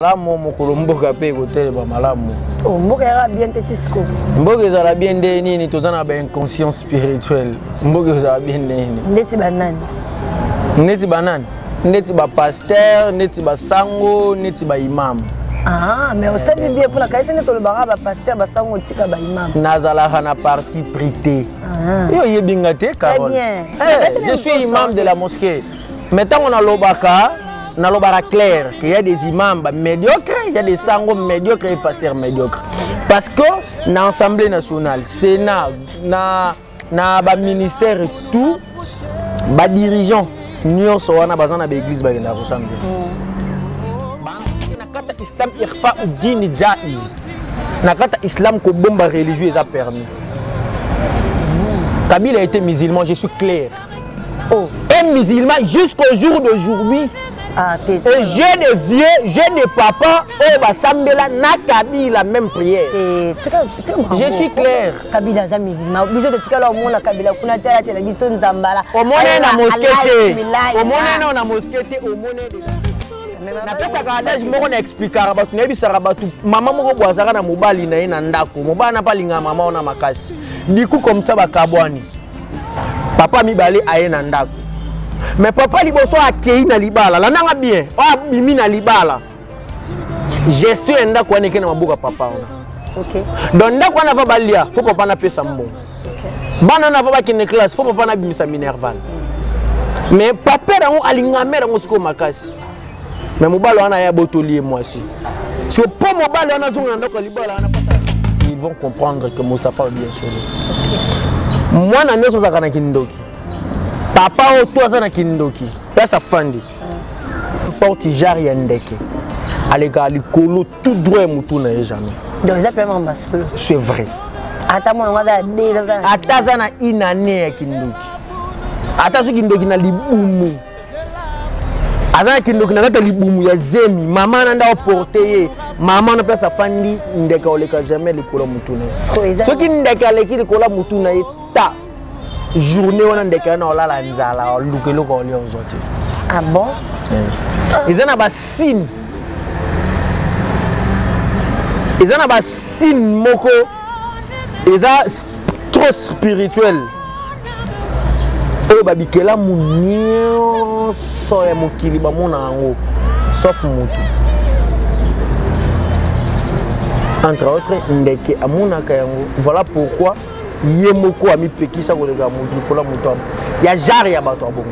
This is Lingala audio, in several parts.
Malamu mokolo mboka mpe ekotelema malamu. Oh, mboka yaka bien te ti sikoyo. Mboka ezala bien nde nini? Toza na ba inconscience spirituelle. Mboka ezala bien nde nini? Ndeti banani? Ndeti banani? Ndeti ba pasteur, ndeti ba sango, ndeti ba imam. Ah, mais osali bien mpona kanisi nde tolobaka ba pasteur, ba sango, tika ba imam. Nazalaka na parti pris te. Ah. Yo oyebi nga te, Carole. Bien. Eh, je suis imam de la mosquée. Mais ntango nalobaka, nalobaka clair qu'il y a des imams médiocres, il y a des sango médiocres et pasteurs médiocres. Parce que na Assemblée nationale, Sénat, na ba ministère, tout, ba dirigeants nyonso wana baza na baeglise, bakendaka kosambela. Na kati ya islam, ikhfa dini jaiz. Na kati ya islam, kobomba religieux eza permis. Kabila était musulman, je suis clair. Oh. Un musulman jusqu'au jour d'aujourd'hui. Ah, et j'ai des vieux, j'ai des papas oyo basambela na Kabila même prière. Je suis clair. Kabila aza musulman. Biso totikala omona Kabila kuna te, alatela biso nzambala. Omone na mosquée te. Omone na mosquée te, omone. Napesaka adage moko na explikaka bato, nayebisaka bato: mama moko boye azalaka na mobali na ye na ndako. Mobali na mpe alingaka mama wana makasi. Diku comme ça bakabwani. Papa mibale aye na ndako, mais papa liboso akei na libala, landanga bien, oyo abimi na libala, gestion ya ndako wana eke na maboko ya papa wana. Donc ndako wana, va balia, faut papa napesa mbongo. Bana wana, va bakende classe, faut papa nabimisa minerval. Mais papa yango alinga mère yango sikoyo makasi, mais mobali wana aya botoli ye mwasi. Sikoyo mpo mobali wana azonga na ndako ya libala wana, ils vont comprendre que Mustapha bien solo. Mwana nyonso azalaka na kindoki, papa oyo to aza na kindoki, place afandi, porte genre ya ndeke alekaka likolo tout droit ya motu na ye jamais. Donc eza mpe mamba solo. C'est vrai. Ata mwana ngo aza de ata aza na une année ya kindoki, ata soki kindoki na libumu, aza na kindoki na kati ya libumu ya zemi, mama na nde aoporte ye, mama na place afandi, ndeke oleka jamais likolo ya motu na ye. Soki ndeke aleki likolo ya motu na ye, ta journée wana ndeke wana olala nzala, oluka eloko olia, ozwa te. Ah bon? Eza na basigne, eza na basigne moko eza trop spirituel oyo babikelamu nyonso ya mokili bamona yango sauf motu. Entre autres, ndeke amonaka yango. Voilà pourquoi ye moko amipekisa koleka motu likola moto ya genre ya bato ya bongo,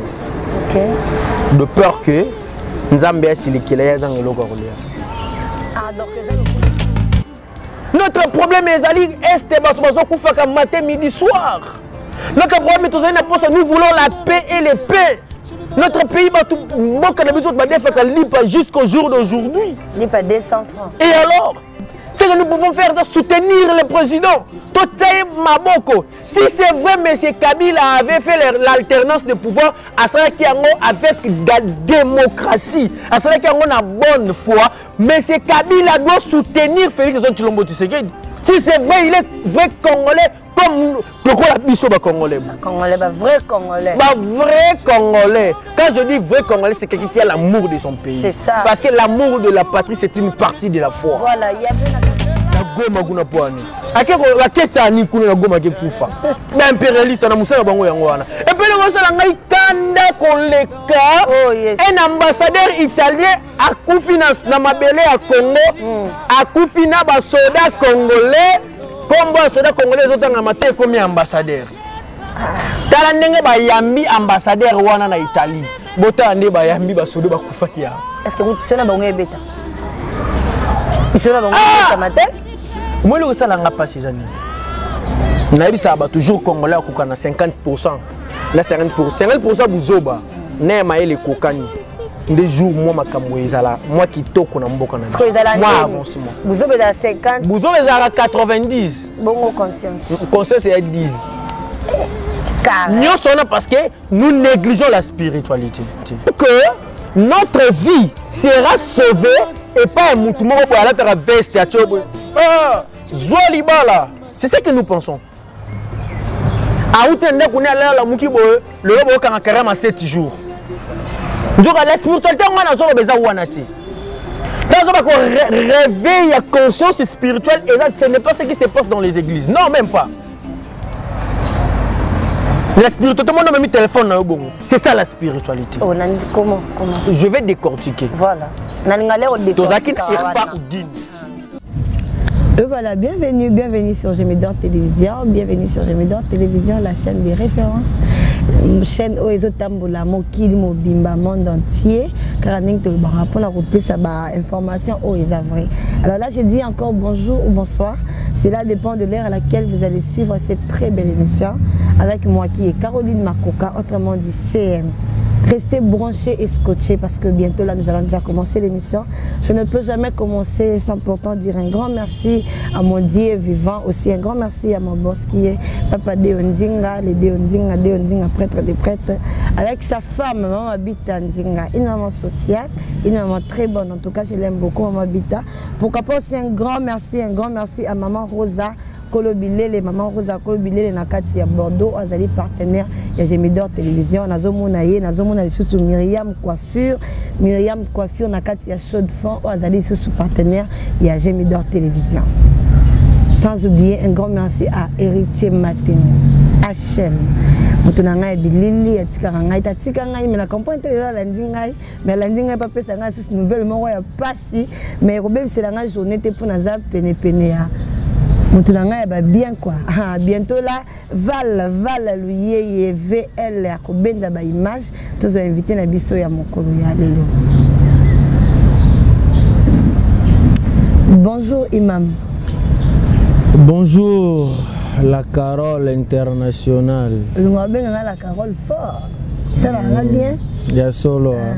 de peur que Nzambe asilikela ye, azanga eloko ya kolia. Ah, donc eza notre problème ezali este, bato bazokufaka matin, midi, soir. Notre problème, tozali na posa, nous voulons la paix et le paix. Notre pays, bato mboka na biso badefaka lipa jusqu'au jour d'aujourd'hui. Lipa 200 francs. Et alors, ce que nous pouvons faire, c'est soutenir le président totia maboko. Si c'est vrai, monsieur Kabila avait fait l'alternance de pouvoir, asalaki yango avec la démocratie, asalaki yango na bonne foi, monsieur Kabila doit soutenir Félix Antoine Tshilombo Tshisekedi. Si c'est vrai, il est vrai Congolais comme lokola biso bacongolais. Congolais, ba vrai Congolais. Ba vrai Congolais. Quand je dis vrai Congolais, c'est quelqu'un qui a l'amour de son pays. C'est ça. Parce que l'amour de la patrie, c'est une partie de la foi. Voilà, il y avait na Goma kuna po ani akesa ani kuna na Goma akekufa, baimpérialiste na mosala bango yango wana. Epele kosala ngai kanda koleka. Oh, yes. Un ambassadeur italien akufi na mabele ya Congo, akufi na basoda congolais. Kombo ya soda congolais ezotangama te, ekomi ambassadeur. Tala ndenge bayambi ambassadeur wana na Italie, botala nde bayambi basoda bakufaki ya. Est ce que biso na bango ebeta, biso na bango ebetama te? Moi, eloko esalanga mpasi eza nini? Nayebisaka bato toujours, Congolais akoka na 50% na 50% buzoba na ya mayele ekokani nde jour mwa makambo ezala mwa kitoko na mboka na biso, mwa avancement. Buzoba ezala 50? Buzoba ezalaka 90. Bongo conscience? Conscience eya 10 nyonso wana, parce que nous négligeons la spiritualité, que notre vie sera sauvée epai ya mutu moko boye alataka veste ya tio boye. Ah, zwa libala, c'est ce que nous pensons. Auti na ndako ne, alala, lamuki boye, lelo boyokanga carême 7 jours. Nzoka la spiritualité yango wana azoloba eza wana te. Ntango bako réveil ya conscience spirituelle eza, ce n'est pas ce qui se passe dans les églises, non, même pas. La spiritualité, mon ami, téléphone na yo bongo, c'est ça la spiritualité. Oh, nani, comment, comment? Je vais décortiquer. Voilà, nalinga lero. Tozalaki na Irfa Udin. Et voilà, bienvenue, bienvenue sur Gemidor Télévision, bienvenue sur Gemidor Télévision, la chaîne des références, chaîne oyo ezotambola mokili mobimba, monde entier, kaka ndenge tolobaka mpona kopesa bainformation oyo eza vrai. Alors là, je dis encore bonjour ou bonsoir, cela dépend de l'heure à laquelle vous allez suivre cette très belle émission avec moi qui est Caroline Makoka, autrement dit CM. Restez branchés et scotchés parce que bientôt là, nous allons déjà commencer l'émission. Je ne peux jamais commencer sans pourtant dire un grand merci à mon Dieu vivant, aussi un grand merci à mon boss qui est Papa Deo Nzinga, le Deo Nzinga, Deo Nzinga, prêtre des prêtres, avec sa femme, Maman Bita Nzinga, une maman sociale, une maman très bonne. En tout cas, je l'aime beaucoup, Maman Bita. Pourquoi pas aussi un grand merci à Maman Rosa Kolobilele, Maman Rosa Kolobilele na kati ya Bordeaux, azali partenaire ya Gemidor Télévision. Nazomona ye, nazomona lisusu Myriam Coiffure, Myriam Coiffure na kati ya Chaux-de-Fonds, azali lisusu partenaire ya Gemidor Télévision. Sans oublier un grand merci à Héritier Matengo, HM. Moto na ngai bilili atikaka ngai, tatika ngai, mais na comprendre te lelo alandi ngai, mais alandi ngai bapesa ngai susu nouvelle moko ya pasi, mais ekobebisela ngai journée te mpo naza penepene ya moto na ngai ya babien quoi. Ah, bientôt là, Val Val Luyeye VL akobenda baimage. Tozwa invité na biso ya mokolo ya lelo. Bonjour imam. Bonjour la Carole internationale. Olunga babenganga la Carole fort, esalaka bien. Ya solo. Ah.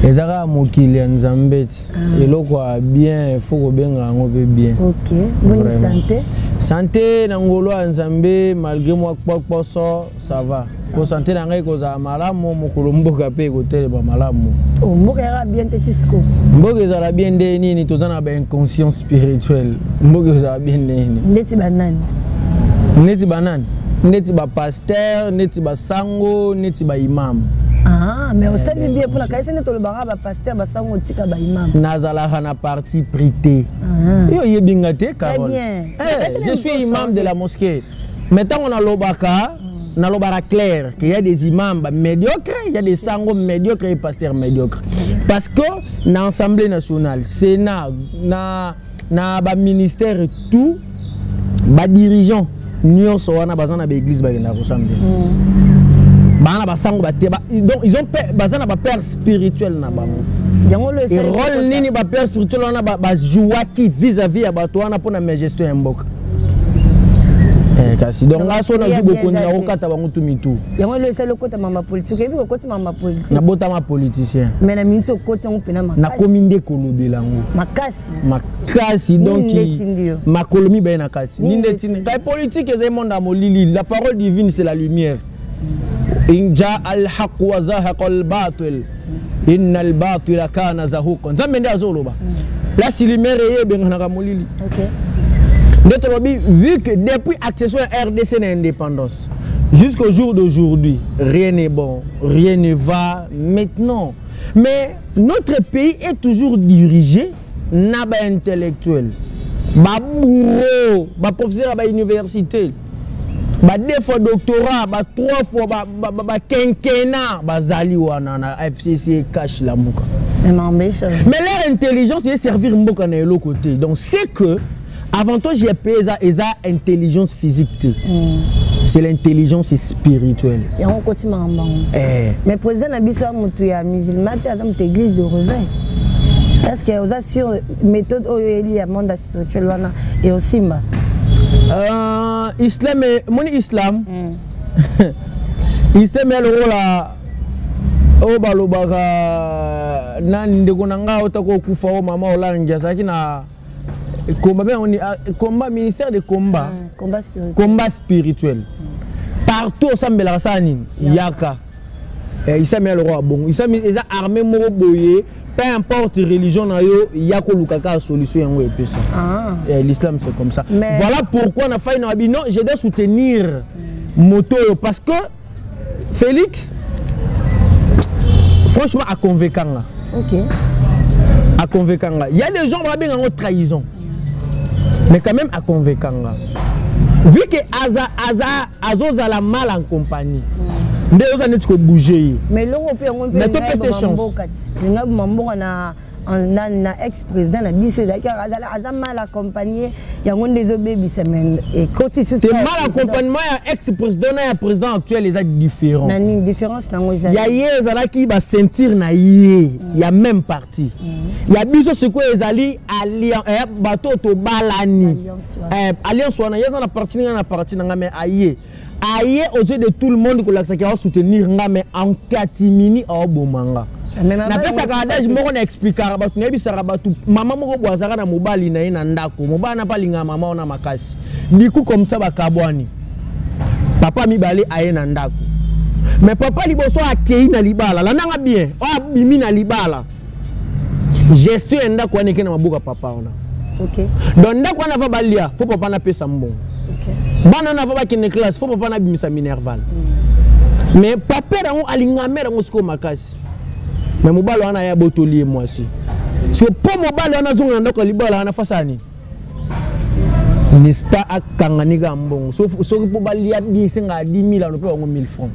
Eza kaka mokili ya Nzambe ti. Eloko ya bien, faut kobenga yango mpe bien. Ok, boni santé? Santé na ngolo ya Nzambe, malgré mwa kpokposo, ça va. Po santé na ngai kozala malamu mokolo mboka mpe ekotelema malamu. Oh, mboka yaka bien te ti siko? Mboka ezala bien nde nini? Toza na bainconscience spirituelle. Mboka ezala bien nde nini? Ndeti banani? Neti banani? Neti bapaster, neti basango, neti baimam. Ah, mais osali bien mpona kanisi nde tolobaka bapaster, basango, otika baimam. Nazalaka na parti pris te. Yo oyebi nga te, Carole. Bien. Eh, je suis imam de la mosquée, mais ntango nalobaka, nalobaka clair qu'il y a des imams médiocres, il y a des sango médiocres et pasteurs médiocres, parce que na Assemblée nationale, Sénat, na baministère, tout badirigeant nyonso wana baza na baéglise, bakendaka kosambela, baa na basango bate donc ils ont baza na bapère spirituel na bango. Yango lo Et rôle nini bapère spirituel wana bazwaki vis-à-vis ya bato wana mpona magestion ya mboka? Eh, kasi donc nga so nazwi bokonzi, nakokata bango tu mitu. Yango lo esali okota mama politique. Oyebi kokoti mama politique? Nabotama politicien. Mais na miniti okoti yango mpena makasi. Nakomi nde kolobela yango. Makasi. Makasi donc. Nini nde etindi yo? Makolo mibale na kati. Nini nini nde nde etindi kai politique? Ezali monde ya molili. La parole divine, c'est la lumière. In jaa alhaq wa zahaqa albatil, inna albatila kana zahuqa. Nzambe nde azoloba, place lumière eye, ebenganaka molili. Nde tolobi, vu que depuis accession ya RDC na indépendance jusqu'au jour d'aujourd'hui, rien n'est bon, rien ne va maintenant, mais notre pays est toujours dirigé na baintellectuel, babourreau, baprofesseur ya bauniversité, ba deux fois doctorat, ba trois fois, baquinquennat, bazali wana na FCC, CACH, Lamuka. Mais mambe échange. Mais leur intelligence eservir mboka na eloko te. Donc c'est que avantage ya pays eza intelligence physique te, c'est l'intelligence spirituelle. Yango okoti makambo yango. Eh. Mais président na biso ya motu ya musulman te, aza moto église de réveil. Est ce que oza sur méthode oyo oyeli ya monde spirituel wana eosimba? Islam moni islam, islam ya lokola oyo balobaka nani, ndeko na ngai otaka okufa, oyo mama Olangi azalaki na combat mpe yango combat, ministère de combat. Ah, combat spirituel. Combat spirituel partout osambelaka, sala nini, yaka. Eh, islam ya lokola bongo, islam eza armée moko boye, peu importe religion na yo, ya koluka kaka solution yango epesa. Ah. Eh, l'islam c'est comme ça. Mais voilà pourquoi na fai na babi non, je dois soutenir moto oyo parce que Félix, franchement, aconvaincanga. Aconvaincre nga. Il y a des gens babenga yango trahison, mais quand même aconvaincre nga, vu que aza aza azozala mal en compagnie, nde oza neti kobouge ye. Mais eloko mpe yango mpe Mais topesa chance. Mboka ti linga boma mboka na ex président na biso ezalaki kaka aza mal accompagné, yango nde ezobebisa, mais ekoti lisusu. C'est mal accompagnement ya ex président na ya président actuel eza différent. Na nini différence nango ezali? Ya ye ezalaki baceinture na ye ya même parti. Ya biso sikoyo ezali bato oyo tobalani. Alliance wana. Alliance wana, ye aza na parti na nga, na parti na nga, mais aye aux yeux de tout le monde kolakisaki aosoutenir nga, mais en catimini aoboma nga. Mais mama Napesaka adage moko, na expliquaka bato, nayebisaka bato: mama moko boye azalaka na mobali na ye na ndako. Mobali na mpe alingaka mama wana makasi. Diku comme ça bakabwani, papa mibale aye na ndako, mais papa liboso akei na libala, landanga bien, oyo abimi na libala, gestion ya ndako wana eke na maboko ya papa wana. Donc ndako wana, va balia, faut papa napesa mbongo. Bana wana va bakende classe, faut papa nabimisa minerval. Mais papa yango alinga mère yango sikoyo makasi, mais mobali wana aya botoli ye mwasi. Siko mpo mobali wana azonga na ndako ya libala wana, fasa nini, n'est-ce pas? Akangani kaka mbongo. Soki mpo balia bien, esengaka 10 000, ano mpe bango 1000 francs.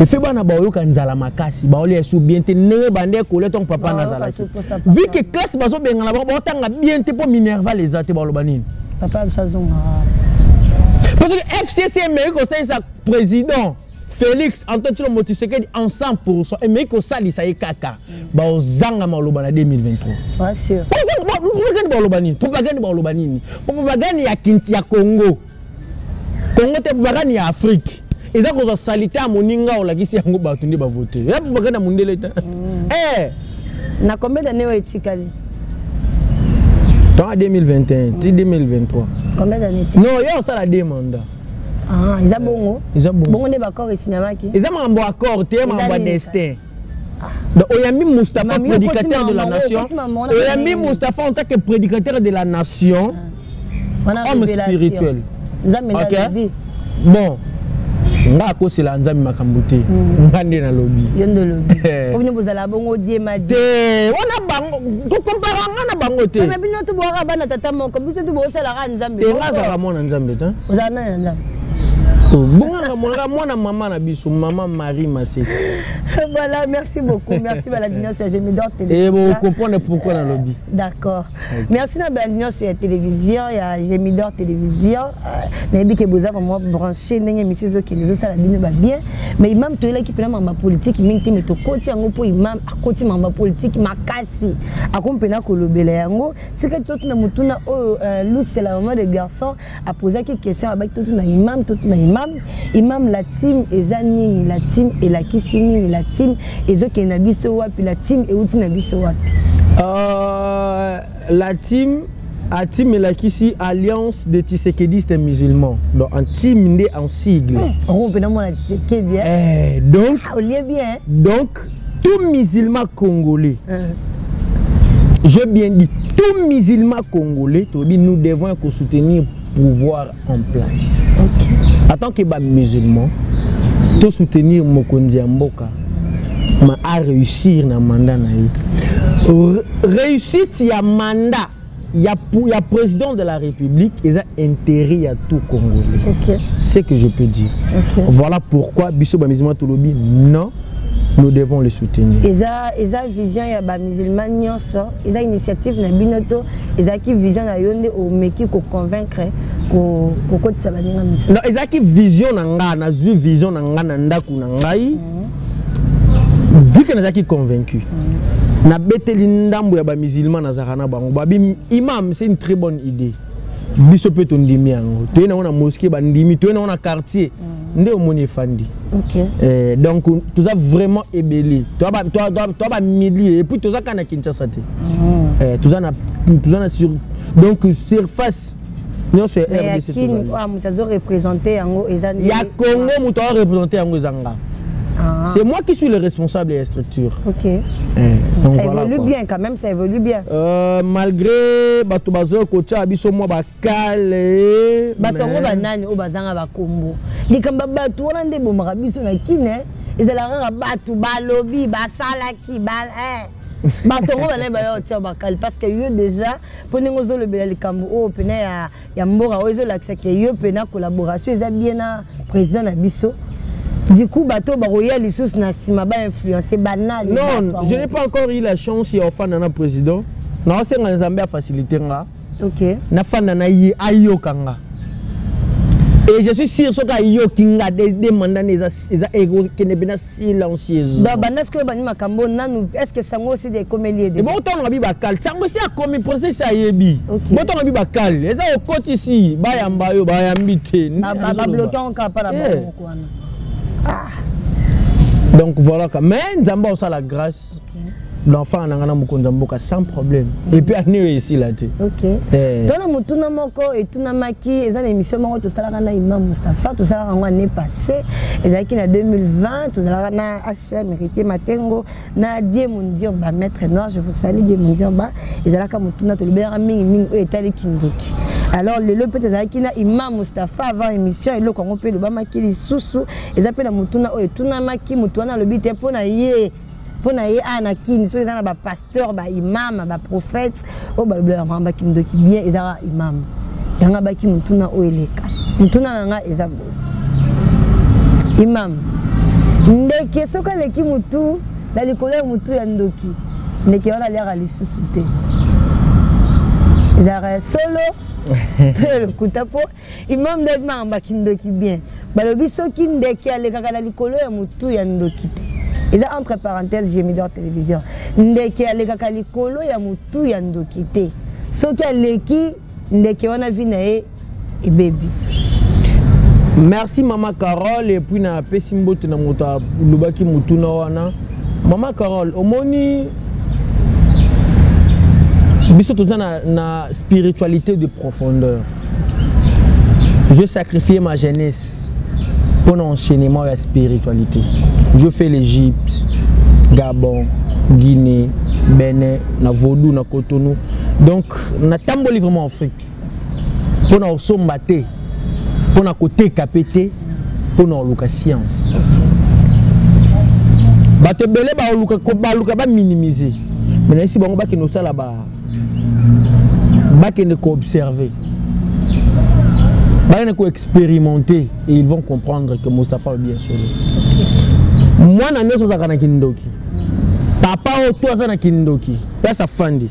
Efe bana baoyoka nzala makasi, baolia esu bien te ndenge bande kolia ntongo papa nazalaki. Vu que classe bazobengana bango, baotanga bien te mpo minerval eza te, baloba nini? Papa biso azonga. Parce que FCC emeki kosalisa président Félix Antoine Tshilombo Tshisekedi en 100%, emeki kosalisa ye kaka, baozanga maloba na 2023. Bien sûr. Propagande baloba nini? Propagande baloba nini? Propagande ya kinti ya Congo, Congo te, propagande ya Afrique eza kozwa saleté ya moninga, olakisi yango bato nde bavote. Eza propagande ya mondele te. Eh! Na combien d'années oyo etikali? Ntango 2021 ti 2023. Combien d'années etikali? Non, ye osala deux mandats. Ah, eza bongo? Eza bongo. Bongo nde baccord esinyamaki? Eza makambo accord te, makambo ya nini? Destin. Donc, oyambi Moustapha, Mami, prédicateur okoti de la maman, nation. okoti maman, Oyambi nini? Moustapha en tant que prédicateur de la nation, Wana homme révélation. spirituel. Nzambe nde Ok? alobi. Bon, nga akosela Nzambe makambo te, nga nde nalobi. Yo nde olobi po bino bozala bongo diema die. Te, wana bango kokompara nga na bango te. Mais bino to bwaka bana tata moko, biso to bosalaka Nzambe. Te, nga azalaka mwana Nzambe te. Ozala nani na Nzambe? Bonganga monaka mwana mama na biso, mama Marie Masesi. Voilà, merci beaucoup, merci balandi nyonso ya Gemidor. E bocomprendre pourquoi nalobi. D'accord, merci na balandi nyonso ya télévision ya Gemidor Télévision. Nayebi ke boza vraiment branché ndenge émission ezokende, ezosala bino babien. Mais imam, toyelaki mpena makambo ya politike mingi te, mais tokoti yango mpo imam akoti makambo ya politike makasi, akomi mpena kolobela yango. Tika totuna motuna oyo Lucela, maman de garçon, apozaki question, abaki totuna imam, totuna imam. Imam, la team eza nini? La team elakisi nini? La team ezokende na biso wapi? La team euti na biso wapi? La team, ATIM elakisi Alliance de Tshisekedistes musulmans. Donc en team nde en sigle. Okomi mpena mwana Tshisekedi. Eh, donc olie bien. Donc tout musulman congolais, j'ai bien dit tout musulman congolais, tobi nous devons soutenir pouvoir en place. En tant que ba musulman, to soutenir mokonzi ya mboka ma a réussir na mandat na ye. Réussite ya mandat ya président de la République eza intérêt ya tout Congolais. C'est ce que je peux dire. Voilà pourquoi biso ba musulman tolobi non, nous devons le soutenir. Eza vision ya bamusulman nyonso? Eza initiative na bino to ezalaki vision na yo nde omeki koconvaincre, kokotisa baninga misusu? Non, ezalaki vision na nga, nazwi vision na nga na ndako na ngai. Vu que nazalaki convaincu, nabeteli ndambo ya bamusulman nazalaka na bango, babi: "Imam, c'est une très bonne idée, biso mpe tondimi yango." Toye nango na mosquée, bandimi, toye nango na quartier, nde omoni efandi. Eh, donc toza vraiment ebele, toza bamillier, et puis toza kaka na Kinshasa te. Eh, toza na sur, donc surface nyonso ya Mais ya RDC. Kini Tozali. oyo moto azoreprésente yango eza nde? Ya Congo, moto areprésente yango eza nga. C'est moi qui suis le responsable de la structure. Eh, donc ça voilà évolue quoi. bien quand même, ça évolue bien. Malgré bato bazoya kotia biso mwa bakale. Bato yango banani oyo bazanga bakombo? Likambo ya bato wana nde ebomaka biso na kine, ezalaka kaka bato balobi basalaki ba eh. Bato yango banaye baya otia bakali parce que yo déjà, mpo ndenge ozolobela likambo oyo pena ya mboka oyo, ezolakisa ke yo pena collaboration eza bien na président na biso. Du coup, bato bakoya lisusu na nsima bainfluence banani? Non, je n'ai pas encore eu la chance ya ofanda na président. Naosenga Nzambe afacilité nga nafanda na ye, ayoka nga, et je suis sûr, soki ayoki nga, de mandat na eza ekokende mpena silencieuse. Donc banda sikoyo bani makambo nanu, est ce que sango osi ekomeli ye déjà? Botonga bi bakale, sango esi akomi, président esi ayebi. Botonga bi bakale, eza okotisi bayamba yo, bayambi te. Babloke yango kaka mpa na bango moko wana. Donc voilà, mais Nzambe osala grâce, l'enfant na nga na mokonzi ya mboka sans problème, et puis ani oyo esila te. Ok. Tona motuna moko etunamaki, eza na émission moko tosalaka na imam Mustapha, tosalaka yango année passée, ezalaki na 2020. Tozalaka na HM Héritier Matengo na Die Mundirba, maître noir, je vous salue Die Mundirba. Ezalaka motuna tolobelaka mingimingi oyo etali kindoki. Alors lelo mpe tozalaki na imam Mustapha avant émission, eloko yango mpe elobamaki lisusu. Eza mpe na motuna oyo etunamaki, motu wana alobi te mpo na ye aya na Kini, soki eza na bapasteur, baimam, baprophète oyo balobelaka makambo bakindoki bien, ezaka imam yango abaki motuna oyo eleka. Motuna na nga eza boye: imam, ndeke soki aleki motu na likolo ya motu ya ndoki, ndeke wana aliaka lisusu te, ezalaka ya solo to ya lokuta? Mpo imam nde makambo ya kindoki bien, balobi soki ndeke alekaka na likolo ya motu ya ndoki te, eza entre parenthèse Gemidor Télévision, ndeke alekaka likolo ya motu ya ndoki te, soki aleki, ndeke wana vie na ye ebebi. Merci mama Carole, et puis napesi mbote na moto alobaki motuna wana. Mama Carole, omoni, biso toza na spiritualité de profondeur. Je sacrifié ma jeunesse pour l'enchaînement de la spiritualité. Je fais l'Égypte, Gabon, Guinée, Bénin, na Vaudou, na Cotonou. Donc natamboli vraiment Afrique mpona kosomba te, mpona koteka pe te, mpona koluka science. Bato ebele baluka baminimize, mais nayesi bango bakende kosala, bakende koobserve, bakende koexpérimenter et ils vont comprendre que Mustapha bien solo. Mwana nyonso ozalaka na kindoki, papa oyo to aza na kindoki, place afandi,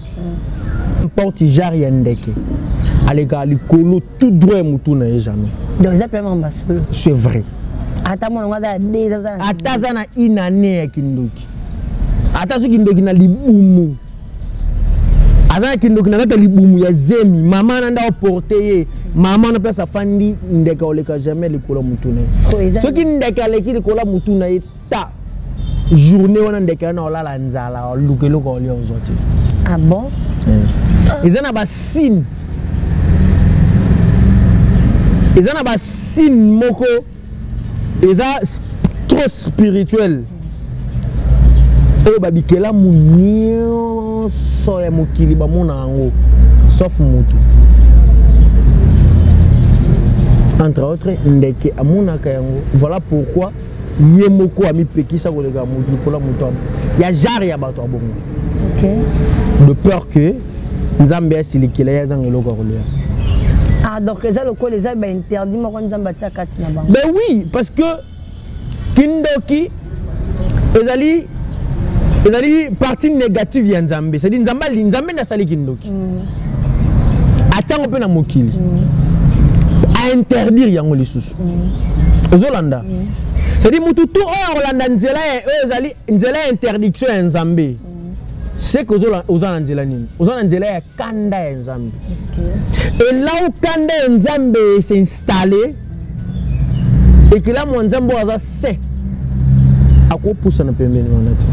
porte genre ya ndeke alekaka likolo tout droit ya motu na ye, jamais. Donc eza mpe makambo solo? C'est vrai. Ata mwana ngo aza de aza Ata aza na une année ya kindoki, ata soki kindoki na libumu, aza na kindoki na kati ya libumu ya zemi, mama na nde aoporte ye, mama na place afandi, ndeke oleka jamais likolo ya motu na ye. Soki ndeke aleki likolo ya motu na ye, ta journée wana ndeke wana olala nzala, oluka eloko olia, ozwa te. Ah bon? Eza na basigne, eza na basigne moko eza trop spirituel oyo babikelamu nyonso ya mokili bamona yango sauf motu. Entre autres, ndeke amonaka yango. Voilà pourquoi ye moko amipekisa koleka motu likolo ya moto ya genre ya bato ya bongo, de peur que Nzambe asilikela ye, azanga eloko ya kolia. Ah, donc eza lokola eza bainterdit moko Nzambe atia kati na bango. Ben oui, parce que kindoki ezali partie négative ya Nzambe, c'est-à-dire Nzambe ali, Nzambe nde asali kindoki, atiango mpe na mokili, ainterdire yango lisusu. Ozolanda, c'est-à-dire mutu tu oyo akolanda nzela oyo ezali nzela ya interdiction ya Nzambe, c'est que oza na nzela nini? Oza na nzela ya kanda ya Nzambe. Et là où kanda ya Nzambe s'installe, ekelamu ya Nzambe oyo aza se akopusana pembeni wana te.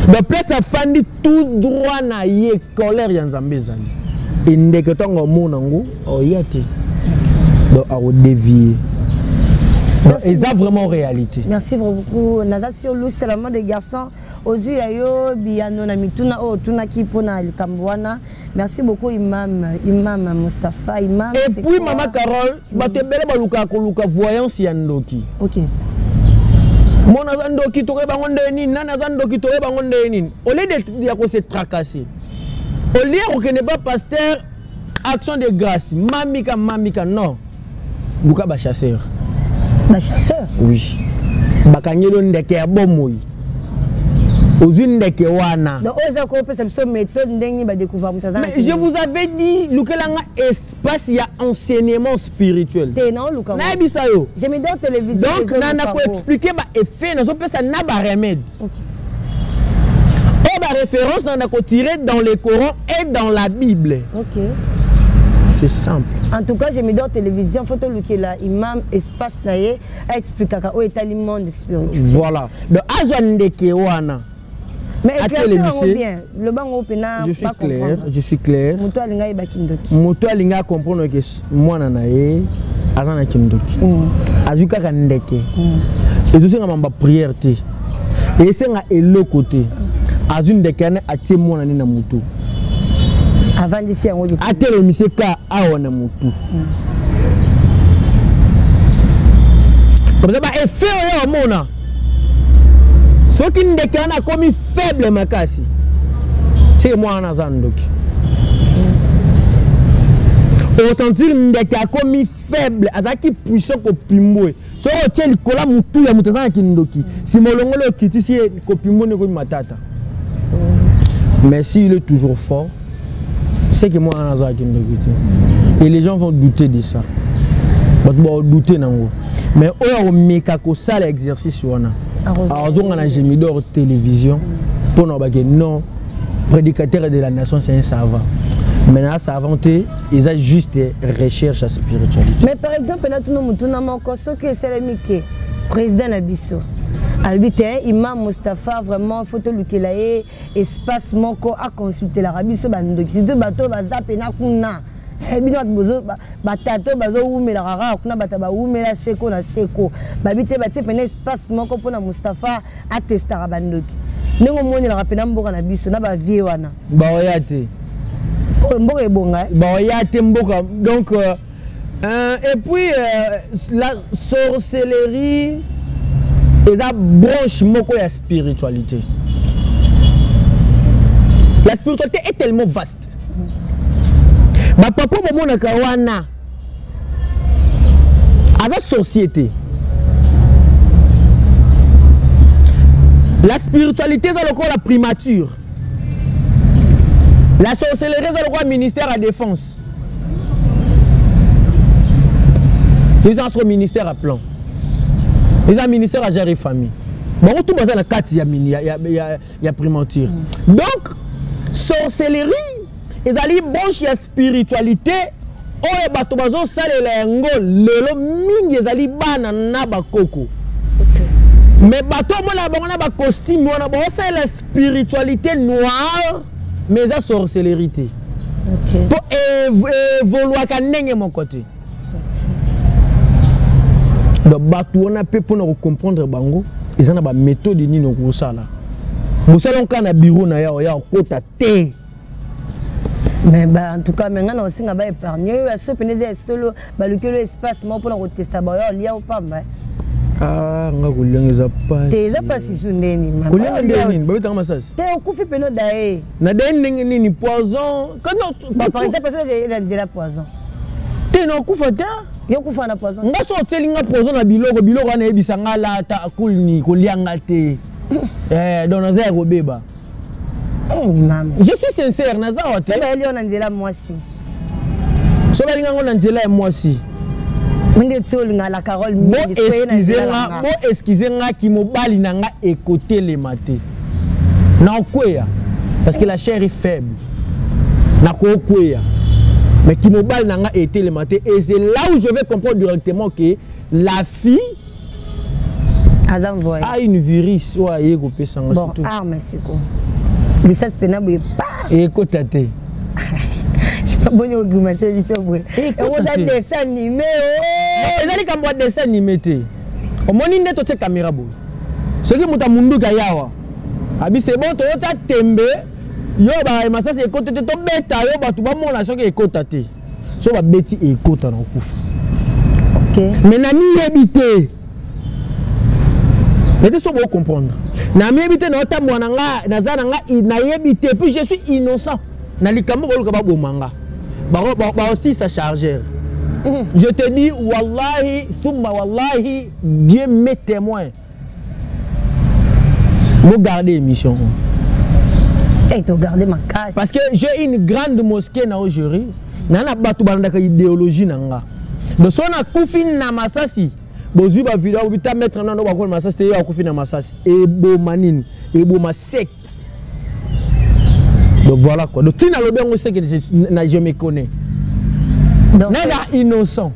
Donc place afandi tout droit na ye, colère ya Nzambe ezali, endeke ntango amona yango, oya te, donc akodévier. Donc eza vraiment réalité. Merci beaucoup. Naza sur luselamo des garçons, ozwi ya yo biyano na mituna oyo otunaki mpona likambo wana. Merci beaucoup imam Mustapha, imam. Et puis mama Carole, bato ebele balukaka koluka voyance ya ndoki. Mwana aza ndoki, tokoyeba yango ndenge nini? Nani aza ndoki, tokoyeba yango ndenge nini? Au lieu ya kose tracasser, au lieu ya kokende ba pasteur, action de grâce, mamika mamika, non, luka bachasseur. Bachasseur? Oui, bakangeli yo ndeke ya bomoi, ozwi ndeke wana. Donc oyo eza kopesa biso méthode ndenge badécouvrir moto aza. Mais je vous avais dit, lukelanga espace ya enseignement spirituel. Te, naoluka. Nayebisa yo. Gemidor Télévision. Donc na koexpliquer baeffet, nazopesa na baremède oyo baréférence na nakotirer dans le Coran et dans la Bible. C'est simple. En tout cas, Gemidor Télévision, faut tolukela imam espace na ye, aexplikaka oyo etali monde spirituel. Voilà, donc azwa ndeke wana. Mais éclaircir yango bien, lobango mpena. Je suis clair, je suis clair. Moto alinga ayeba kindoki. Moto alinga acomprendre ke mwana na ye aza na kindoki, azwi kaka ndeke. Ezosenga mamba prière te, esenga eloko te. Azwi ndeke wana, atie mwana ne na motu. Avandisi yango. Atelemisi ka awa na motu. Comme ça, baeffet oyo omona, soki ndeke wana akomi faible makasi, seke mwana wana aza ndoki. Osentir ndeke akomi faible, azalaki puissant kopimbwe. Soki otie likolo ya motu ya moto aza na kindoki, nsima olongoli, okitisi ye, kopimbwe nde ekomi matata. Mais s'il est toujours fort, c'est que mwana wana azalaki kindoki te. Et les gens vont douter de ça, bato baodouter nango. Mais oyo akomeka kosala exercice wana, azonga na Gemidor Télévision mpona bake non, prédicateur de la nation, c'est un savant. Maintenant, savant te, eza juste recherche ya spiritualité. Mais par exemple, natuna motuna moko: soki esalemi ke président na biso alobi te, imam Mustapha, vraiment faut tolukela ye espace moko aconsultelaka biso bandoki, surtout bato baza pena kuna, bino bato batata oyo bazowumelaka kaka kuna, bato bawumela seko na seko, babi te batie pena espace moko mpona Mustapha atestaka bandoki, ndenge omonelaka pena mboka na biso na bavie wana? Baoya te. Oyo mboka ebonga. Baoya te mboka. Donc et puis la sorcellerie eza branche moko ya spiritualité. La spiritualité est tellement vaste. Bapapa bomonaka wana aza sorcier te. La spiritualité eza lokola primature, la sorcellerie eza lokola ministère ya défense, eza soko ministère ya plan, eza ministère ya genre et famille. Bango tu baza na kati ya primature. Donc sorcellerie ezali branche ya spiritualité oyo bato bazosalela yango lelo mingi, ezali bana na bakoko. Mais bato omona bango na bacostume wana, baosalela spiritualité noire, mais eza sorcellerie te, mpo evoluaka ndenge moko te. Donc bato wana mpe, mpona kocomprendre bango, eza na baméthode nini okosala mosala kaka na bureau na ya oya okota te. Mais bah, en tout cas, mais nga na osinga baépargne oyo aso pene eza esolo, baluki oyo espace moko mpona kotesta, baoya olia opamba. Ah, nga kolianga eza pasi. Te, eza pasi su ndeni? Kolianga ndenge nini? Babetanga masasi? Te, okufi pene, oda ye. Na daye ndenge nini? Poison? Par exemple, soki na nzela poison. Te, nakufa te. Yo kufa na poison? Nga so otieli nga poison na biloko, biloko wana eyebisa nga lata kulni kolianga te. Donc naza ya kobeba. Mama. Je suis sincère, naza awa te. So bayeli yo na nzela mwasi? So balinga yango na nzela ya mwasi? Mingi ti olinga la Carole mingi. Bo excuse nga, ki mobali na nga ekotelema te, naokweya, parce que la chair est faible, nakokweya. Mais ki mobali na nga etelema te, et c'est là où je vais comprendre directement que la fille aza envoyé. A une virus oyo aye kopesanga. Bon, arme siko lisasi mpena boye pa. Ekota te. Boni ogrimase biso boye, oza dessin animé? Eza likambo ya dessin animé te. Omoni nde totie caméra boye, soki moto amunduki ayawa abi c'est bon, toyotya tembe, yo masasi ekota te, tobeta yo, bato bamona soki ekota te. So babeti, ekota, na kokufa. Mais na miyebi te. Nete so bocomprendre, nayebi te, naotambola na nga, naza na nga, nayebi te. Puis je suis innocent na likambo boluka baboma nga, baosisa chargeur. Je te dis, wallahi thumma wallahi, Dieu m'est témoin. Bogarde émission. Eh, togarde makasi. Parce que j'ai une grande mosquée na Algérie, na bato balandaka idéologie na nga. Donc so nakufi na masasi, bozwi bavideo, bobita maître nano bakola masasi te, ye akufi na masasi, eboma nini? Eboma secte. Donc voilà quoi. Donc ntina alobi yango, c'est que je me connais. Donc, naza innocent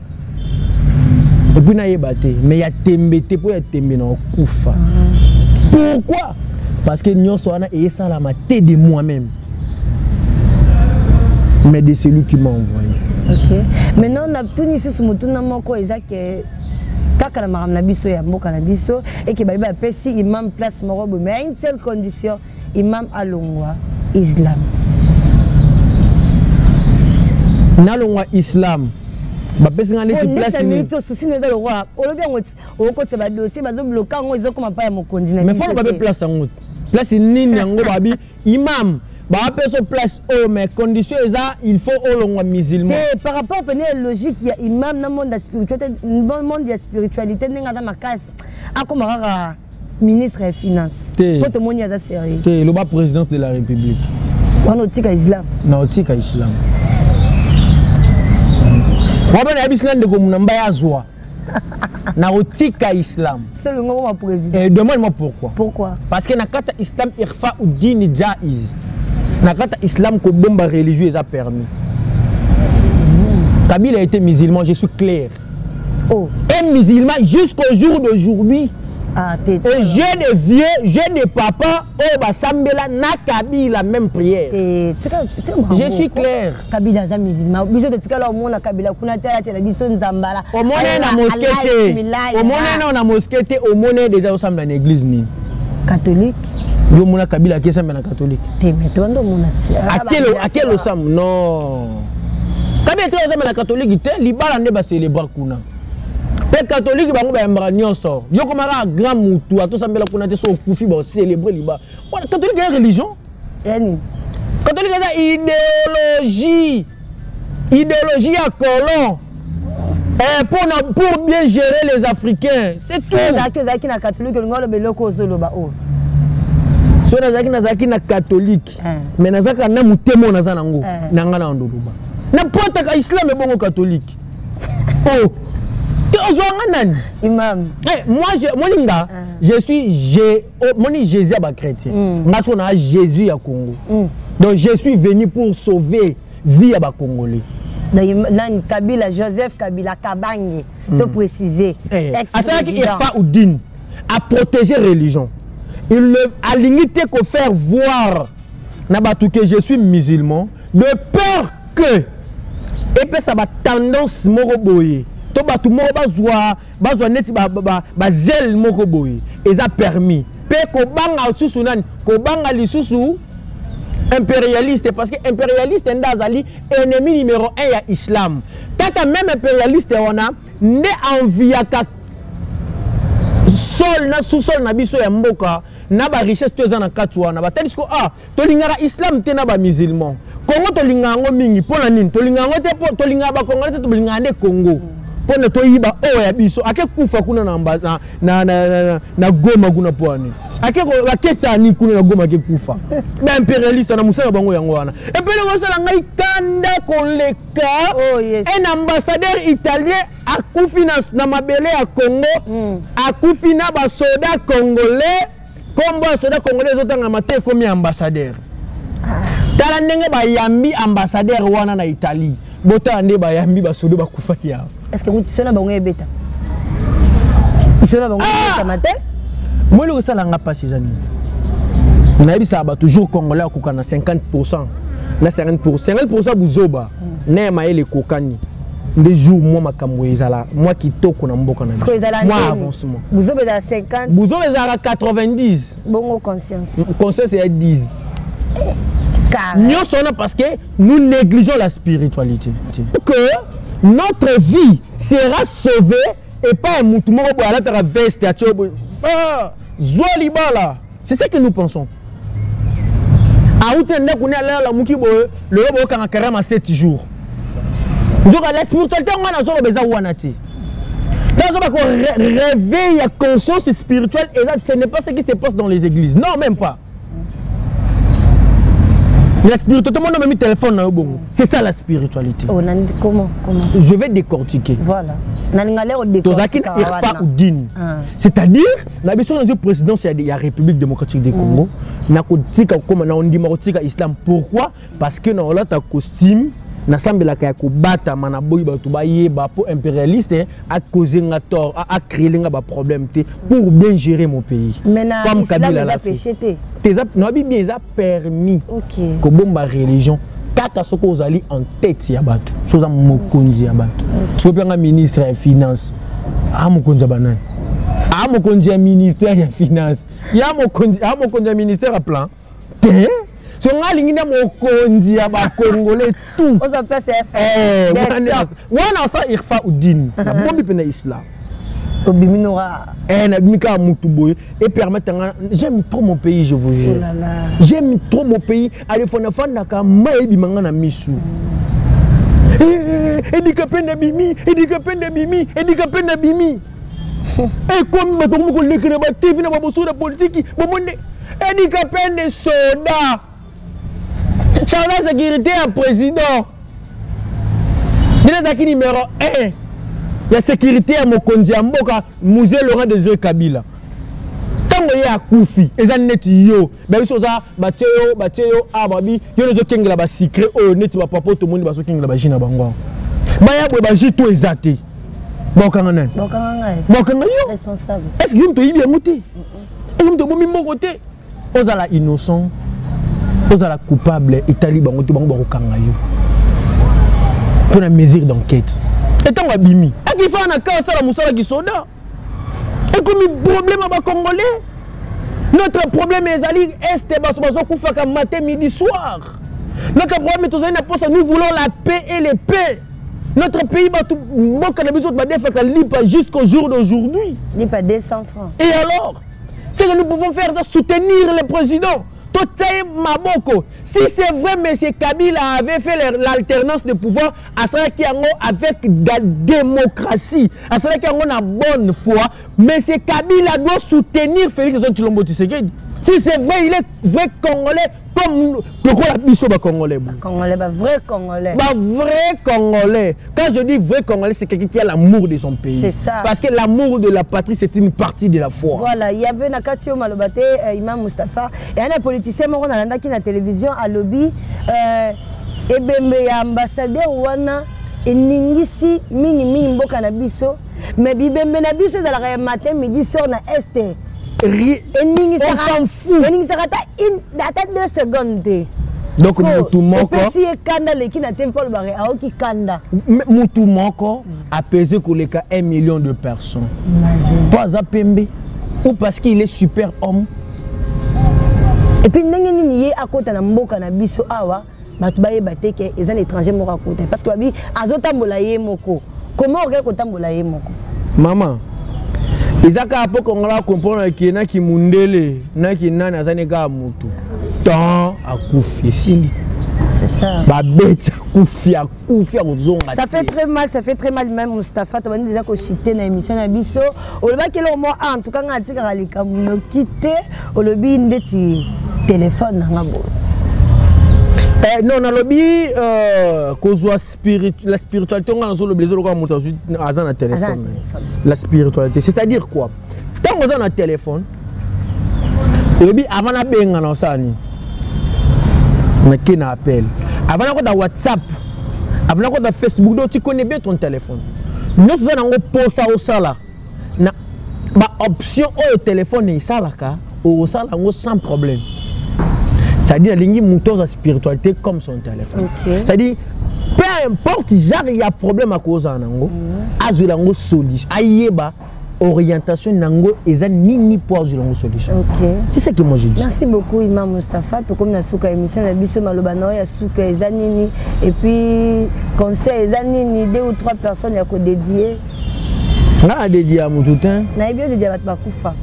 et puis nayeba te, mais ya tembe te, mpo ya tembe na okufa. Pourquoi? Parce que nyonso wana eyesalama te de moi-même, mais de celui qui m'a envoyé. Ok, maintenant natuni lisusu motuna moko. Eza ke kaka na makambo na biso ya mboka na biso, eke bayebi bapesi imam place moko boye, mais à une seule condition: imam alongwa islam. Nalongwa islam, bapesi nga neti place nini? Minute susi no eza lokwa olobi yango ti okotisa badossier, bazobloka yango, ezokoma pa ya mokonzi na mais biso fo babe te. Place yango, place nini yango? Babi imam bapesa place oyo, mais condition eza il faut olongwa musulman. Te, par rapport pene ya logique ya imam na monde ya spiritualité, monde ya spiritualité, ndenge aza makasi, akoma kaka ministre ya finance. Te. Po tomoni aza sérieux. Te, eloba présidence de la République. Wana otika islam? Na otika islam wana, nayebisi na ndeko muna mbai azwa na kotika islam. Solingo okoma président. Et demande-moi pourquoi. Pourquoi? Parce que na kati ya islam, irfa udini jaiz. Na kati ya islam, kobomba religieux eza permis. Kabila était musulman, je suis clair. Oh. Un musulman jusqu'au jour d'aujourd'hui. Ah, te. Et j'ai des vieux, j'ai des papas oyo basambela na Kabila, même prière. Te, tika, tika. Je suis clair. Kabila aza musulman, biso totikala omona Kabila kuna te, alatela biso nzambala. Omona na mosquée te, omona na mosquée te, omona déjà osambela na église nini? Catholique. Yo omona Kabila akesambela na catholique? Te, mais tobanda omona ti. Akele osambo? Non, Kabila te osambela na catholique te. Libala nde bacélébra kuna, mpe catholique bango bayambaka nyonso. Yo komaka grand mutu atosambela kuna te, so okufi bacélébrer libala wana. Catholique eza religion? Yani? Catholique eza idéologie, idéologie ya colon. Eh, pour bien gérer les Africains, c'est tout. Ozalaki na catholique, olingi oloba eloko ozoloba oyo? So nazalaki na catholique, mais nazalaka na motema oyo naza nango na nga na ndoloba napotaka islam ebongo catholique. Oh, te, ozwanga nani? Imam. Eh, moi je, moninga, je suis oh, moni Jésus ya bachrétien, nga so na Jésus ya Congo. Donc je suis venu pour sauver vie ya bacongolais. Donc, nani, Kabila, Joseph Kabila Kabange, to préciser. Eh, asalaki ex-président. Irfa Udin a protégé religion. Il le alingi te ko faire voir na bato que je suis musulman, de peur que epesa batendance moko boye to bato moko bazwa neti bazele moko boye. Eza permis mpe kobanga lisusu nani? Kobanga lisusu impérialiste, parce que impérialiste nde azali ennemi numéro 1 ya islam. Kaka même impérialiste wana nde enviaka sol na sous-sol na biso ya mboka na barichesse to eza na kati wana. Batali siko, ah, tolingaka islam te na bamusulman. Kongo tolingaka yango mingi. Mpo na nini tolingaka yango te? Mpo tolingaka bakongolais te, tolingaka nde Kongo mpo na toyiba oyo ya biso. Ake kufa kuna na Goma kuna mpo ani ake bakesa ni kuna na Goma, ake kufa. Baimpérialiste na mosala bango yango wana. Epe nango osala ngai kanda koleka. Oh, yes. Un ambassadeur italien akufi na mabele ya Congo, akufi na basoda congolais. Kombo ya soda congolais ezotangama te, ekomi ambassadeur. Tala ndenge bayambi ambassadeur wana na Italie, botala nde bayambi basoda bakufaki awa. Est ce que biso na bango ebeta, biso na bango ebetama te? Moli kosalanga mpasi eza nini? Nayebisaka bato toujours, congolais akoka na 50 na 50, 50 buzoba na ya mayele ekokani nde jour mwa makambo ezala mwa kitoko na mboka na biso, sikoyo ezala mwa ndeni? Avancement. Buzoba ezala 50? Buzoba ezalaka 90. Bongo conscience? Conscience ya 10. Carré. Nyonso wana parce que nous négligeons la spiritualité, que notre vie sera sauvée. Epai ya mutu moko boye alataka veste, atie boye. Ah! Zwa libala. C'est ce que nous pensons. Auti na ndako ne alala lamuki boye, lelo boyokanga karama 7 jours. Nzoka la spiritualité nga nazoloba eza wana te. Ntango ko réveil ya conscience spirituelle, et là, ce n'est pas ce qui se passe dans les églises. Non, même pas. La spiritualité, mon homme téléphone na bongo. C'est ça la spiritualité. Oh, comment comment? Je vais décortiquer. Voilà. Tozalaki na Irfa Oudin. Ah. C'est-à-dire, na biso na présidence ya République démocratique du Congo, na kotika koma na ondima kotika islam. Pourquoi? Parce que na olata costume nasambelaka ya kobatama na boyi bato bayeba mpo impérialiste acause nga tort, acréele nga baproblème te pour bien gérer mon pays. Mais na comme Kabila l'a péché te. Nayebi bien eza permis kobomba religion kaka soki ozali en tête ya bato, soki oza mokonzi ya bato, soki opianga ministre ya finance, a mokonzi ya banani, a mokonzi ya ministère ya finance, ya mokonzi, a mokonzi ya ministère ya plan te. So nga alingi nde mokonzi ya bacongolais tout wana asa Irfa Udin nabombi mpe na islam. Obimi nora. Eh, nabimi kaka mutu boye et permettre nga. J'aime trop mon pays, je vous jure. Oh. J'aime trop mon pays. Alefo nafandaka, mai ebima nga na misu. Edika mpe nabimi, edika mpe nabimi, edika mpe nabimi. Ekomi bato komi koleka na batv na baboso na politiki bomoni Edika Pende soda charge ya sécurité ya président ndenge ezalaki numéro 1 ya sécurité ya mokonzi ya mboka Mzee Laurent Désiré Kabila. Ntango ye akufi, eza neti yo babiso oza batie yo, batie yo a babi yo nozokengela basecret oyo neti bapapa tomoni bazokengela baji na bango awa baya boye baji to eza te, bakokanga nani? Bakokanga yo. Est ce que yo moto oyibi yango te? Est ce moto obomi mboko te? Ozala innocent, ozala coupable, etali bango te. Bango bakokanga yo mpo na mesure d'enquête. Etango abimi akifaa na ka asala mosala kisoda, ekomi problème ya bacongolais. Notre problème ezali este, bato bazokufaka matin, midi, soir. Notre problème, tozali na posa, nous voulons la paix et les paix. Notre pays, bato mboka na biso badefaka lipa jusqu'au jour d'aujourd'hui. Lipa 200 francs. Et alors, ce que nous pouvons faire, c'est soutenir le président Toté maboko. Si c'est vrai, M. Kabila avait fait l'alternance de pouvoir, asalaki yango avec la démocratie, asalaki yango na bonne foi, M. Kabila doit soutenir Félix Antoine Tshilombo Tshisekedi. Si c'est vrai, il est vrai Congolais comme lokola biso ba Congolais. Congolais, ba vrai Congolais. Ba vrai Congolais. Quand je dis vrai Congolais, c'est quelqu'un qui a l'amour de son pays. C'est ça. Parce que l'amour de la patrie, c'est une partie de la foi. Voilà, il y avait na kati yo maloba te, Imam Mustapha, il y a un politicien moko nalandaki na télévision alobi ebembe ya ambassadeur wana eningisi mingi mingi mboka na biso, mais bibembe na biso ezalaka ya matin, midi, soir na est. On s'en fout. Eningisaka ata 2 secondes te. Donc mutu moko opesi ye kanda leki na te mpo alobaka aoki kanda. Mutu moko apese koleka 1 million de personnes. Imagine. Po aza pembe ou parce qu'il est super homme. Et puis ndenge nini ye akota na mboka na biso awa, bato bayeba te ke eza na étranger moko akota? Parce que babi azotambola ye moko. Comment okoki kotambola ye moko? Mama, eza kaka mpo kongola comprendre ke naki mundele naki nani aza ne kaka mutu tant akufi esili. C'est ça. Babeti akufi, akufi akozonga. Ça fait très mal, ça fait très mal. Même Mustapha, tobandi déjà kochite na émission na biso, olobaki eloko moko, en tout cas nga atikaka likambo noki te. Olobi ndeti téléphone nanga boye. Eh, non, nalobi kozwa la spiritualité nga nazoloba eza lokola moto azwi aza na téléphone. La spiritualité, c'est-à-dire quoi? Ntango oza na téléphone, olobi avant nabenga na osala nini? Nake na appel, avant nakota WhatsApp, avant nakota Facebook. Donc tu connais bien ton téléphone nyonso oza nango mposa osala na baoption oyo téléphone esalaka, okosala yango sans problème. C'est-à-dire alingi moto aza spiritualité comme son téléphone. C'est-à-dire peu importe genre ya problème akozala nango, azwela yango solution, ayeba orientation nango eza nini po azwela yango solution. C'est ce que moi je dis. Merci beaucoup, Imam Mustapha. Tokomi na suka émission na biso. Maloba na oyo ya suka eza nini? Et puis conseil eza nini? Deux ou trois personnes ya kodédier. Nga na dédier ya motu te. Nayebi yo dédier bato bakufa.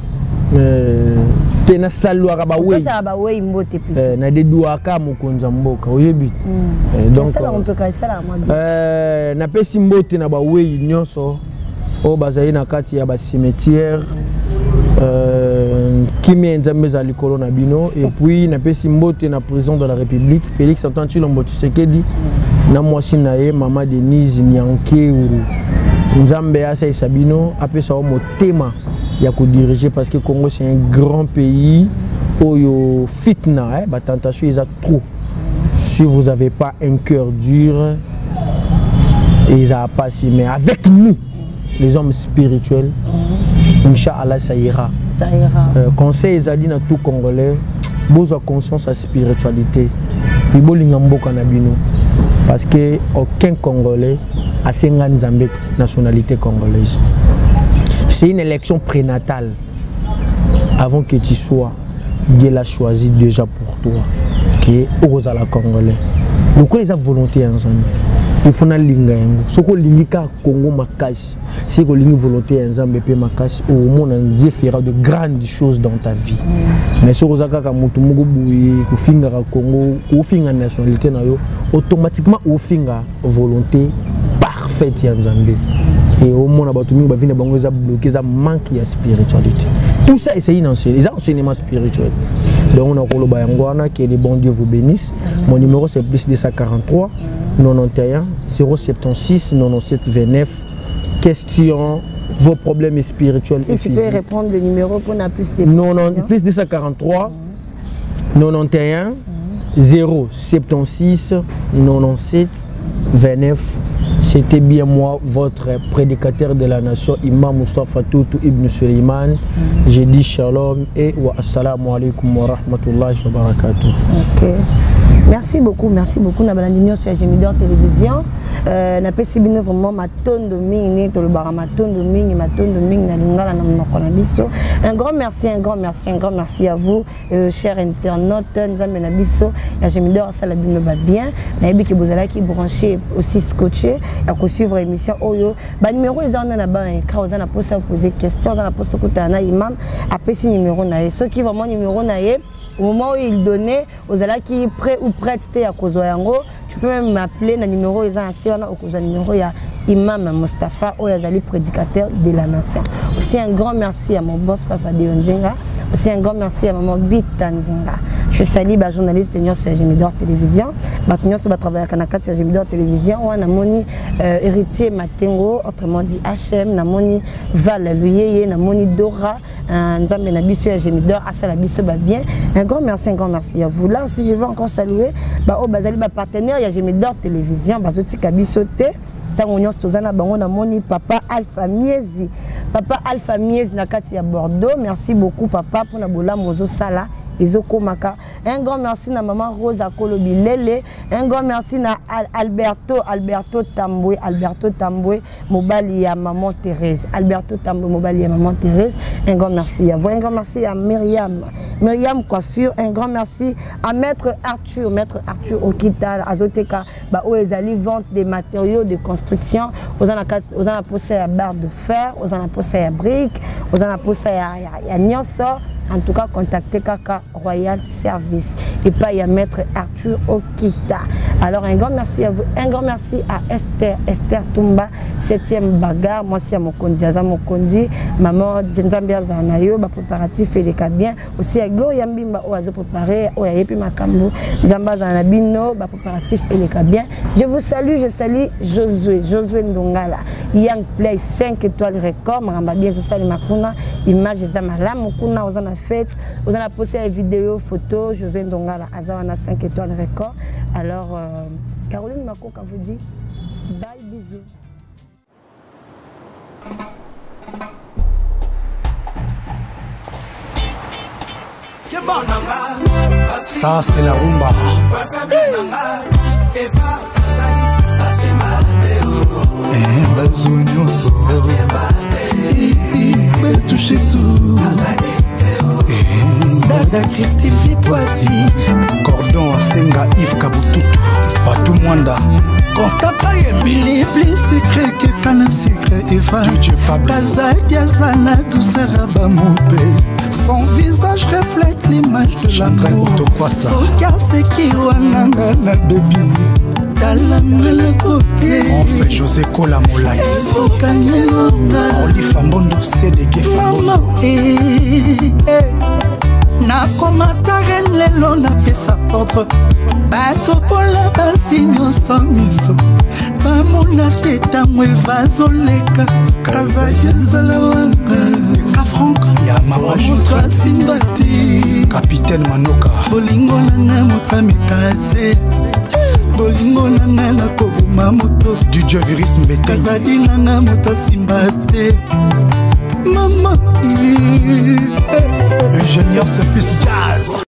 Te, nasaluaka bawei. Opesaka bawei mbote plutôt. Nadedwaka mokonzi ya mboka, oyebi. Donc esalaka mpeka, esalaka mwa bien. Napesi mbote na bawei nyonso oyo bazali na kati ya bacimetière. Kimia ya Nzambe ezala likolo na bino. Et puis napesi mbote na président de la République, Félix Antoine Tshilombo Tshisekedi, na mwasi na ye, mama Denise Nyankeuru. Nzambe asalisa bino, apesa yo motema ya kodiriger, parce que Congo, c'est un grand pays oyo fitna, eh, batentation eza trop. Si vous avez pas un cœur dur, ezala pasi. Mais avec nous, les hommes spirituels, Inch'Allah, ça ira. Ça ira. Conseil ezali na tout Congolais: bozwa conscience ya spiritualité, puis bolinga mboka na bino, parce que aucun Congolais asenga Nzambe nationalité congolaise. C'est une élection prénatale. Avant que tu sois, Dieu l'a choisi déjà pour toi que okozala Congolais. Lokola eza volonté ya Nzambe, il faut nalinga yango. Soki olingi kaka Congo makasi, soki olingi volonté ya Nzambe mpe makasi, omona Dieu fera de grandes choses dans ta vie. Mais soki oza kaka motu moko boye kofingaka Congo, kofinga nationalité na yo, automatiquement ofinga volonté parfaite ya Nzambe. Et omona bato mingi, bavie na bango eza bloqué, eza manque ya spiritualité. Tout ça essaye d'enseigner, eza enseignement spirituel. Donc nakoloba yango wana. Que le bon Dieu vous bénisse. Mon numéro, c'est plus 243 91 076 97 29. Question, vos problèmes spirituels Si et tu peux physiques. Répondre le numéro pour na plus de Non, non, précisions. plus 243 91 076 97 29. C'était bien moi, votre prédicateur de la nation, Imam Mustafa Toutou Ibn Suleiman. J'ai dit shalom et wa assalamu alaikum wa rahmatullahi wa barakatuh. Ok. Merci beaucoup, merci beaucoup. Na balandi nyonso ya Gemidor Télévision. Napesi bino vraiment matondo mingi, ndenge tolobaka matondo mingi, matondo mingi na lingala, na monoko na biso. Un grand merci, un grand merci, un grand merci à vous, chers internautes. Nzambe na biso ya Gemidor asala bino ba bien. Nayebi ke bozalaki branché, aussi scotché ya kosuivre émission oyo. Banuméro eza wana na ba écran. Oza na posa poser question, oza na posa okutana na imam, apesi numéro na ye. Soki vraiment numéro na ye, au moment où il donnait, ozalaki prêt ou prête te ya kozwa yango, tu peux même m'appeler na numéro eza na se wana. Okozwa numéro ya imam Mustapha oyo azali prédicateur de la nation. Aussi un grand merci à mon boss, papa Deo Nzinga. Aussi un grand merci à maman Bita Nzinga. Je salue bajournaliste nyonso ya Gemidor Télévision, bato nyonso batravaillaka na kati ya Gemidor Télévision wana. Namoni Héritier Matengo, autrement dit HM, namoni Val Luyeye, namoni Dora. Nzambe na biso ya Gemidor asala biso ba bien. Un grand merci, un grand merci à vous. Là aussi, je vais encore saluer baoyo bazali bapartenaire ya Gemidor Télévision, bazotika biso te ntango nyonso toza na bango. Namoni papa Alpha Miezi, papa Alpha Miezi na kati ya Bordeaux. Merci beaucoup, papa, mpona bolamu ozosala ezokomaka. Un grand merci na mama Rose Akolo Bilele. Un grand merci na Alberto, Alberto Tambwe, Alberto Tambwe, mobali ya maman Thérèse, Alberto Tambwe, mobali ya maman Thérèse. Un grand merci à vous. Un grand merci à Myriam, Myriam Coiffure. Un grand merci à maître Arthur, maître Arthur Okita azoteka baoyo ezali vente des matériaux de construction. Oza na posa ya barre de fer, oza na posa ya brique, oza na posa ya nyonso, en tout cas contactez kaka Royal Service epai ya maître Arthur Okita. Alors un grand merci à vous. Un grand merci à Esther, Esther Tumba, 7e bagarre, mwasi ya mokonzi, aza mokonzi. Maman, Nzambe azala na yo, bapréparatif eleka bien. Aussi ya Gloria Mbimba oyo azoprépare, oyo ayebi makambo. Nzambe azala na bino, bapréparatif eleka bien. Je vous salue. Je salue Josué, Josué Ndongala, Young Play, 5 étoiles record. Makambo bien ezosalema kuna, image eza malamu kuna. Oza na fête, oza na posa ya vidéo, photo, Josué Ndongala aza wana, 5 étoiles record. Alors Caroline Makoka vous dit bye, bisous. Ça, c'est la rumba. Eh, bazwa nyonso betouche tout. Eh, dada Christifi Poati, Cordon asenga Yves Kabututu, Patu Mwanda, Constant Kayembi. Les plus sucré que canne sucré. Eva. Kazadi aza na douceur ya bamope. Son visage reflète l'image de l'amour. Soki aseki wana nga na bebi. Tala nga na boye. Enfin José Kola Molai. Ezokangelonga. Orly Fambondo CDK Fambondo. Nakomata reine lelo napesa ordre. Bato pola basi nyonso miso bamona te ntango evazoleka. Kazadi azala wanga. Ka Frank ya mama moto asimba te. Capitaine Manoka. Bolingo nanga moto ameka te. Bolingo nanga nakoboma moto. DJ Virus Mbete. Kazadi nanga moto asimba te. Mama. Ingénieur c'est plus jazz.